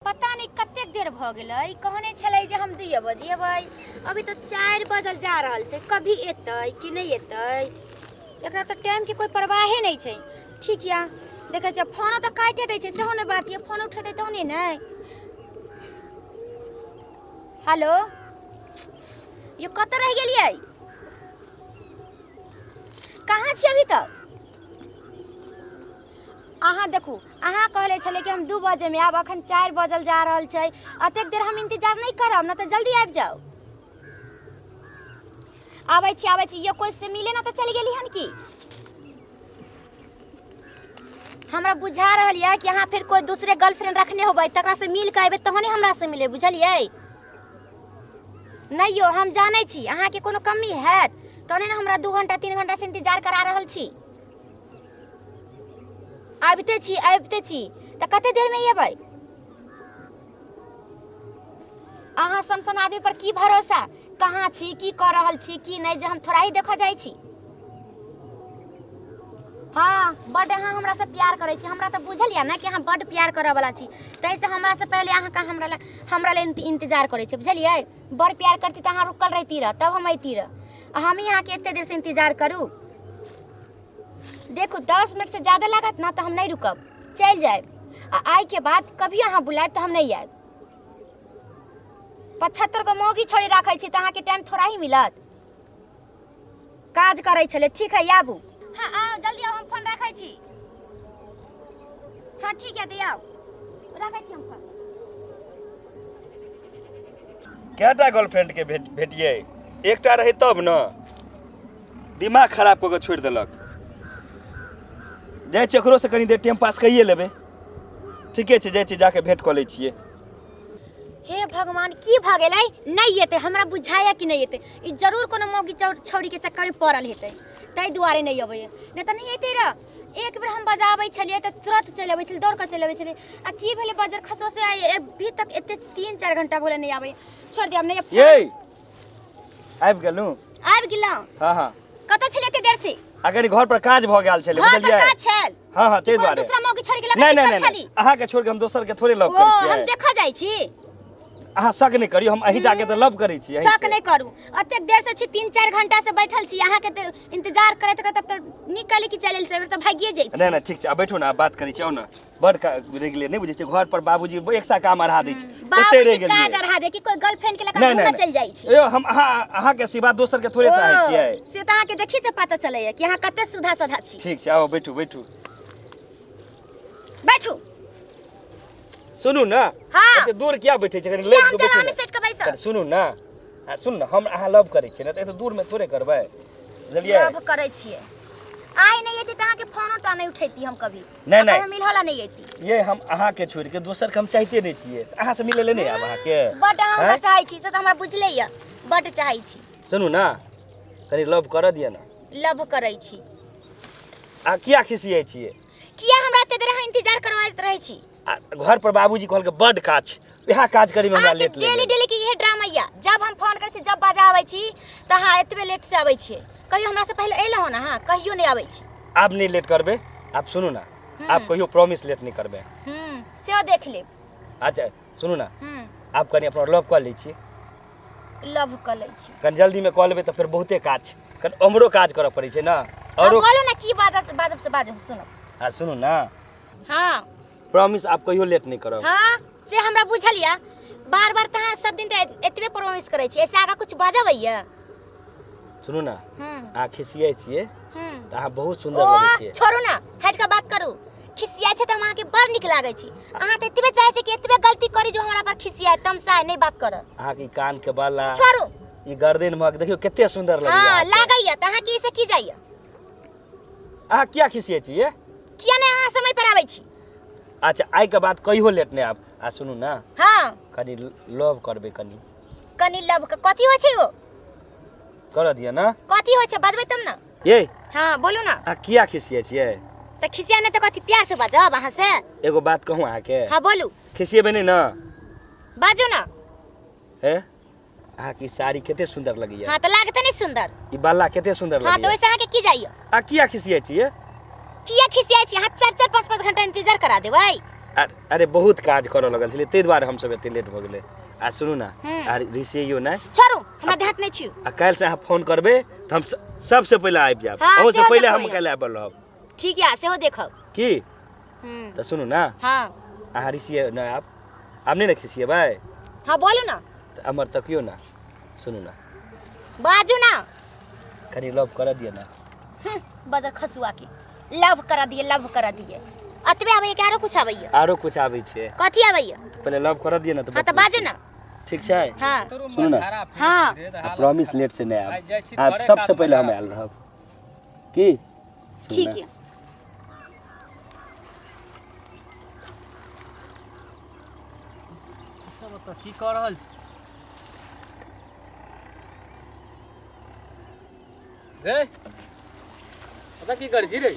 पता नहि कतेक देर भऽ गेलै। कहने छलै जे हम 2 बजे अबै, अभी तऽ 4 बजल जा रहल छै। कभी एतै कि नहि एतै, एकरा तऽ टाइमके कोइ परवाहे नहि छै। ठीक यऽ, देखै छियै फोनो तऽ काटिए दै छै, सेहो नहि बात यऽ। फोन उठेतै तहने ने। हेलो यो, कतऽ रहि गेलियै? कहाँ छी अभी तक अहाँ? देखू, अहाँ कहले छलै कि हम 2 बजेमे आब, अखन 4 बजल जा रहल छै। एतेक देर हम इंतजार नहि करब, नहि तऽ जल्दी आबि जाउ। आबै छी, आबै छी। यो, कोइ से मिले ना तऽ चलि गेली हन की? हमरा बुझा रहल यऽ कि अहाँ फेर कोइ दूसरे गर्लफ्रेंड रखने होबै, तकरा से मिल के अयबै तहने हमरा से मिले, बुझलियै? नहि यौ, हम जानै छी अहाँके कोनो कमी हैत तहने ने हमरा 2 घंटा 3 घंटा से इंतजार करा रहल छी। आबिते छी, आबिते छी। तऽ कते देरमे एबै अहाँ? सन सन आदमी पर की भरोसा? कहाँ छी, की कऽ रहल छी, की नहि, जे हम थोड़ा ही देखऽ जाइ छी। हाँ, बड्ड अहाँ हमरासँ प्यार करै छी, हमरा तऽ बुझल यऽ ने कि अहाँ बड्ड प्यार करऽवला छी, ताहिसँ हमरासँ पहिले अहाँके हमरा लए इंतजार करै छी, बुझलियै? बड़ प्यार करती तऽ अहाँ रुकल रहिती रह, तब हम अयती रह। आ हम ही अहाँके एते देरसँ इंतजार करू? देखू, 10 मिनटसँ ज्यादा लागत ने तऽ हम नहि रुकब, चलि जायब। आ आइके बाद कभी अहाँ बुलायब तऽ हम नहि आयब। 75 गो मौगी छोड़ी राखै छी तऽ अहाँके टाइम थोड़ा ही मिलत? काज करै छलै। ठीक है, आबू। हाँ, आउ, जल्दी आउ, हम फोन राखै छी। हाँ, ठीक है, तऽ आउ, राखै छी हम फोन। कएटा गर्लफ्रेंड के भेटियै? एकटा रहै तब ने। दिमाग खराब कऽ के छोड़ि देलक। जाइ छियै, एकरोसँ कनि देर टाइम पास कैये लेबै। ठीके छै, जाइ छियै, जाके भेंट कऽ लै छियै। हे भगवान, की भऽ गेलै? नहि एतै, हमरा बुझाया कि नहि एतै। ई जरूर कोनो मौगी छौड़ीके चक्करमे पड़ल हेतै, ताहि दुआरे नहि अबैए, नहि तऽ नहि एतै रह। एक बेर हम बजाबै छलियै तऽ तुरंत चलि अबै छलै, दौड़ कऽ चलि अबै छलै। आ की भेलै बजर खसो से आइ अभी तक एते 3-4 घंटा भऽ गेलै, नहि आबै। छोड़ दे, आब नहि। ये, आबि गेलहुँ। आबि गेलहुँ? हाँ हाँ। कतऽ छलियै एते देर से? आ कनि घर पर काज भऽ गेल छलै। घर पर बुझलियै? काज छल? हाँ हाँ, ताहि कि कोनो दुआरे। दूसरा मौगी छोड़ि के लगा नहि नहि चिपकल नहि छली? नहि, अहाँके छोड़ि के हम दोसर के थोड़े लव ओ करै हम छियै। देखऽ जाइ छी। अहाँ शक नहि करियौ, हम अहींटा के तऽ लव करै छी अहीं शक से। नहि करू। एतेक देर से छी, 3-4 घंटा से बैठल छी अहाँके तऽ इंतजार करैत करैत। तब तऽ नीक कहली कि चलि एल, तऽ भागिए जैती। नहि नहि, ठीक छै, आब बैठू ने, आब बात करै छी। आउ ने, बड़ रहि गेलियै। नहि बुझै छियै, घर पर बाबूजी एक सा काम अढ़ा दै छै, ओते बाबूजी रहि गेलियै। काज अढ़ा दे कि कोई गर्लफ्रेंड के लगा नहि घूमऽ नहि चलि जाइ छी? यौ, हम अहाँके सिवा दोसर के थोड़े चाहै छियै। ओ, से तऽ अहाँके देखी से पता चलैया कि अहाँ कते सुधा साधा छी। ठीक छै, आउ, बैठू बैठू। बैठू। सुनू ने। हाँ। एते दूर किया बैठे छै? कनि किया लग हम के बैठू जब ने। सेट के बैसल। कनि सुनू ने, आ सुन ने, हम अहाँ लव करै छियै ने, तऽ एते दूर मे थोड़े करबै, बुझलियै? लव करै छियै। आइ नहि एती तऽ अहाँके फोनो टा नहि उठैती हम कभी। नहि, आ नहि। कहियो मिलहला नहि एती। ये, हम अहाँके छोड़ि के दोसर के हम चाहते नहि छियै। अहाँ से मिलै लए नहि आयब अहाँके? बड अहाँ हमरा आँय? चाहै छी, से तऽ हमरा बुझले यऽ, बड चाहै छी। सुनू ने, कनि लव करऽ दिअ ने। लव करै छी। आ किया खिसियै छियै? किया हमरा एते देर अहाँ इंतजार करवाइत रहै छी? आ घर पर बाबूजी कहलकै बड काज छै, इएह काज करैमे हमरा अहाँके लेट लागि डेली गेल। डेली के इहे ड्रामा यऽ। जब हम फोन करै छी, जब बजाबै छी, तऽ अहाँ एतबे लेट से अबै छियै। कहियो हमरा से पहिले अयलहुँ हन अहाँ? कहियो नहि अबै छी। आब नहि लेट करबै। आब सुनू ने, आब कहियो प्रॉमिस लेट नहि करबै। सेहो देख लेब। अच्छा सुनू ने। आब कनि अपना लव कऽ लै छी। लव कऽ लै छी। कनि जल्दीमे कऽ लेबै तऽ फेर बहुते काज छै, कनि ओम्हरो काज करऽ पड़ै छै ने। आब औरो बोलू ने, की बाजब बाजब से बाजब, सुनब। आ सुनू ने। हाँ। प्रॉमिस, आब कहियो लेट नहि करब। हाँ, से हमरा बुझल यऽ। बार बार तऽ अहाँ सब दिन तऽ एतबे प्रॉमिस करै छी, एहिसँ आगाँ कुछ बजबै? सुनू ने। अहाँ खिसियै छियै तऽ अहाँ बहुत सुन्दर ओ लगै छियै। छोड़ू ने, हटि कऽ बात करू। खिसियाइ छै तऽ हम अहाँके बड़ नीक लागै छी। अहाँ तऽ एतबे चाहै छी कि एतबे गलती करी जो हमरा पर खिसियाए, तमसाए, नहि बात करब। अहाँके ई कान के बाला, छोड़ू। ई गर्दन महक देखियौ, कते सुन्दर लगैया। हाँ, अहाँके। लागैया तऽ अहाँके ई से की जाइया? अहाँ किया खिसियै छियै? किया नहि अहाँ समय पर आबै छी? अच्छा, आइ के बाद कहियो लेट नहि आब। आ सुनू ने। हाँ। कनि लव करबै कनि। कनि लव के कथी होइ छै ओ? करऽ दिअ ने। कथी होइ छै, बजबै तब ने। ये। हाँ, बोलू ने। अहाँ किया खिसियै छियै? तऽ खिसिया नहि तऽ कथी, प्यार से बाजब अहाँ से? एगो बात कहूँ अहाँके? हाँ, बोलू। खिसियेबै नहि ने? बाजू ने। हे, अहाँके ई साड़ी कते सुन्दर लगैया। हाँ, तऽ लागते नहि सुन्दर? ई बाला कते सुन्दर हाँ, तऽ लगैया। ओहिसँ अहाँके की जाइया? आ किया खिसियै छियै? किया खिसियाइ छी? अहाँ 4-4 5-5 घंटा इंतजार करा देबै। अरे बहुत काज करऽ लगल छलियै, ताहि दुआरे हमसब एते लेट भऽ गेलै। आ सुनू ने, आ रिसियौ नहि। छोड़ू, हमरा ध्यान नहि छी। आ काल्हि से अहाँ फोन करबै तऽ हम सबसे पहिले आबि जायब। हाँ, अहूँ से सेहो पहिले हम देखबै। काल्हि आबि रहब। ठीक यऽ, सेहो देखब। की? हम्म। तऽ सुनू ने। हाँ। अहाँ रिसियै नहि आब, आब नहि ने खिसियेबै? हाँ, बोलू ने। तऽ अमर तकियौ ने, सुनू ने। बाजू ना। कनि लव करऽ दिअ ने। बजर खसुआ के लव करा दिए, लव करा दिए। अतबे आबैया कि आरो कुछ आबैया? आरो कुछ आबै छै। कथी आबैया? पहिले लव करऽ दिअ ने तऽ। हाँ, तऽ बतबै बाजू छी। ने। ठीक छै? हाँ। सुनू ने। हाँ। आ प्रॉमिस, लेट से नहि आयब। आब सबसे पहिले हम आयल रहब की? सुनू ठीक ने। है। सब ओतऽ की कऽ रहल छी रे? ओतऽ की करै छी रे?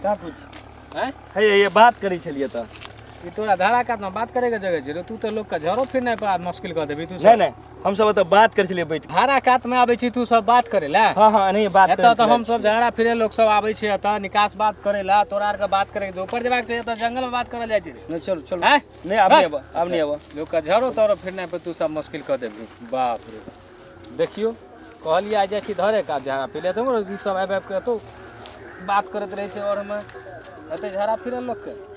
का कुछ। आँय? हे, ये बात करै छलियै तऽ। ई तोरा धारा कातमे बात करे के जगह छै रे? तू तऽ लोकके झरो फिरनाइ पर मुश्किल कऽ देबही तू नहि सब। नहि, हम सब ओतऽ बात करै छलियै बैठ के। धारा कातमे आबै छी तू सब बात करे लए? हाँ, एनाहिए बात एतऽ करै तऽ छलियै। हम सब झगड़ा फिरे लोक सब आबै छै एतऽ निकास बात करे लए, तोरा आरके बात करे के ऊपर जेबाक छै, एतऽ जंगल मे बात करल जाइ छै रे? नहि, चलू चलू। आँय? नहि, आब नहि आबऽ, आब नहि आबऽ। लोकके झरो तरो फिरनाइ पर तू सब मुश्किल कऽ देबही। बाप रे, देखियौ, कहलियै आइ जाइ छी धरे कात झगड़ा फिरे तऽ ई सब आबि आबि कऽ एतौ बात करैत रहै छै। आओर मे एतै झगड़ा फिरल लोकके।